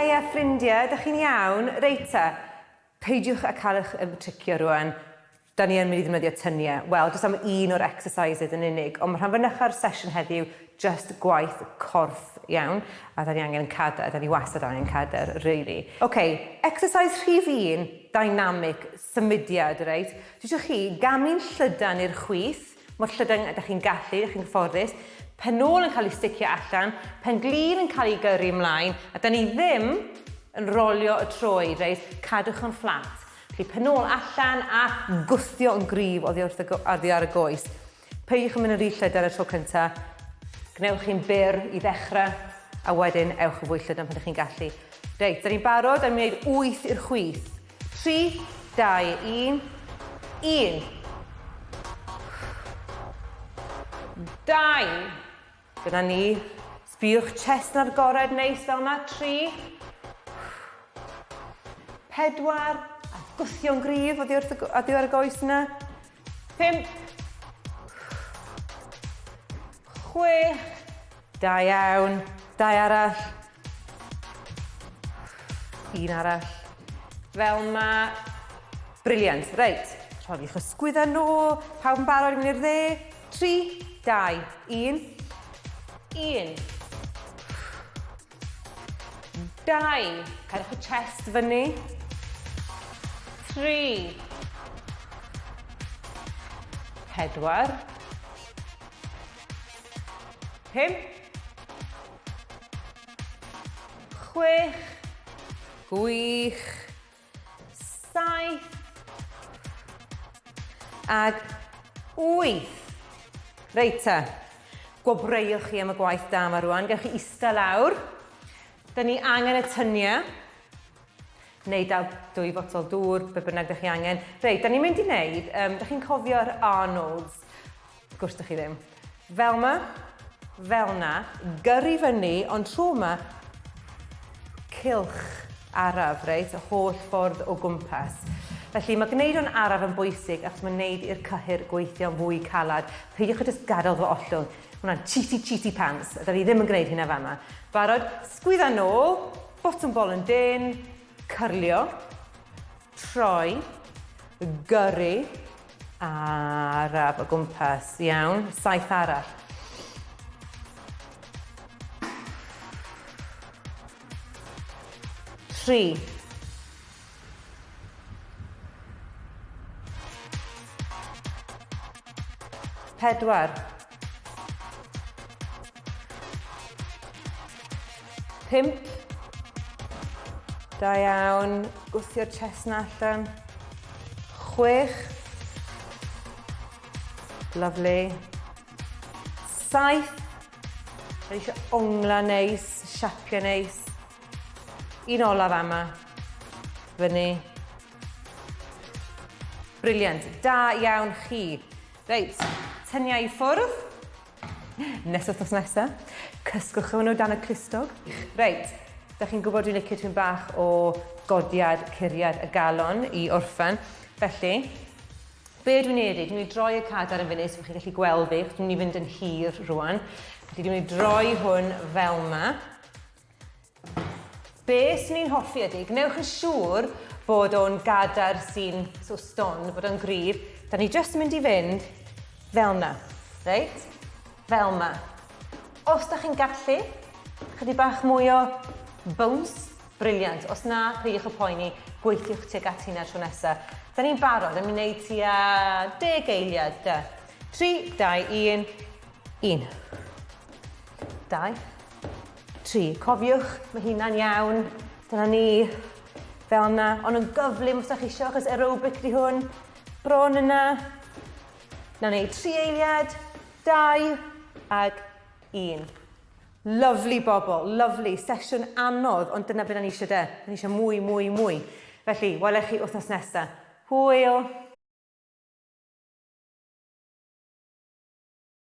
Heia ffrindiau, dych chi'n iawn? Reit ta, peidiwch â cael eich tricio rwan. Da ni yn mynd i ddefnyddio tyniau. Wel, jyst am un o'r exercises yn unig, ond mae rhan fynycha'r sesiwn heddiw jyst gwaith corff iawn, a da ni angen cadair, da ni wastad angen cadair, really. Ok, exercise rhif un, dynamic, symudiad, reit? Dwi eisiau chi gamu'n llydan i'r chwith, mor llydan ydych chi'n gallu, ydych chi'n gyfforddus, pen ôl yn cael ei sticio allan, pen glin yn cael ei gyrru ymlaen, a da ni ddim yn rolio y troed, reit? Cadwch yn fflat. Felly pen ôl allan a gwthio yn gryf oddi wrth y, oddi ar y goes. Peidiwch yn mynd yn rhy llydan y tro cynta. Gwnewch chi'n byr i ddechrau a wedyn ewch yn fwy llydan pan ydych chi'n gallu. Reit, da ni'n barod, da ni'n mynd 8 i'r chwith. 3, 2, 1, 1. 2. Dyna ni. Sbïwch chest yn agored neis fel yna. 3. 4. A gwthio'n gryf oddi wrth y, oddi ar y goes yna. 5. 6. Da iawn. Dau arall. Un arall. Fel ma. Brilliant. Reit. Rhoi eich ysgwyddau nôl. Pawb yn barod i mynd i'r dde. 3, 2, 1. 1. 2. Cadwch y chest fyny. 3. 4. 5. 6. Gwych. 7. Ag 8. Reit te. Gwobreuwch chi am y gwaith da yma rwan. Gewch chi ista lawr. Da ni angen y tyniau. Neu dal dwy fotol dŵr, be bynnag da chi angen. Reit, da ni'n mynd i wneud, um, da chi'n cofio'r Arnolds? Wrth gwrs da chi ddim. Fel 'ma, fel 'na, gyrru fyny, ond tro 'ma, cylch araf, reit, y holl ffordd o gwmpas. Felly mae gwneud o'n araf yn bwysig achos mae'n gwneud i'r cyhyr gweithio'n fwy calad. Peidiwch â jyst gadael fo ollwng. Mae hwnna'n cheaty cheaty pants, a da ni ddim yn gwneud hynna fama. Barod? Sgwydda nôl, botwm bol yn dyn, cyrlio, troi, gyrru, Araf o gwmpas. Iawn. Saith arall. Tri. Pedwar. Pump. Da iawn. Gwthio'r chest na allan. Chwech. Lovely. Saith. Da eisiau ongla neis, siapio neis. Un olaf ama. Fyny. Brilliant. Da iawn chi. Reit, tyniau i ffwrdd. Nes wythnos nesa. Cysgwch efo nhw dan y clustog. Reit, da chi'n gwybod dwi'n licio tipyn bach o godiad, curiad y galon i orffen. Felly, be dwi'n ei ydy, dwi'n mynd i droi y cadair yn funud so chi'n gallu gweld fi, achos dwi'n mynd i fynd yn hir rwan. Felly dwi'n mynd i droi hwn fel yma. Be swn i'n hoffi ydy, gwnewch yn siŵr bod o'n gadair sy'n so stond, bod o'n gryf. Da ni jyst yn mynd i fynd fel 'na, reit? Fel 'ma. Os da chi'n gallu, chydig bach mwy o bounce, brilliant. Os na, peidiwch â poeni, gweithiwch tuag at hynna tro nesa. Da ni'n barod, yn mynd i wneud tua deg eiliad, da. 3, 2, 1, 1. 2, 3. Cofiwch, mae hynna'n iawn. Dyna ni. Fel yna. Ond yn gyflym os ydych chi eisiau, achos aerobic di hwn. Bron yna. Na ni, 3 eiliad, 2 ag 1. Lovely bobl, lovely. Sesiwn anodd, ond dyna beth ni eisiau de. Ni eisiau mwy, mwy, mwy. Felly, welech chi wythnos nesaf. Hwyl!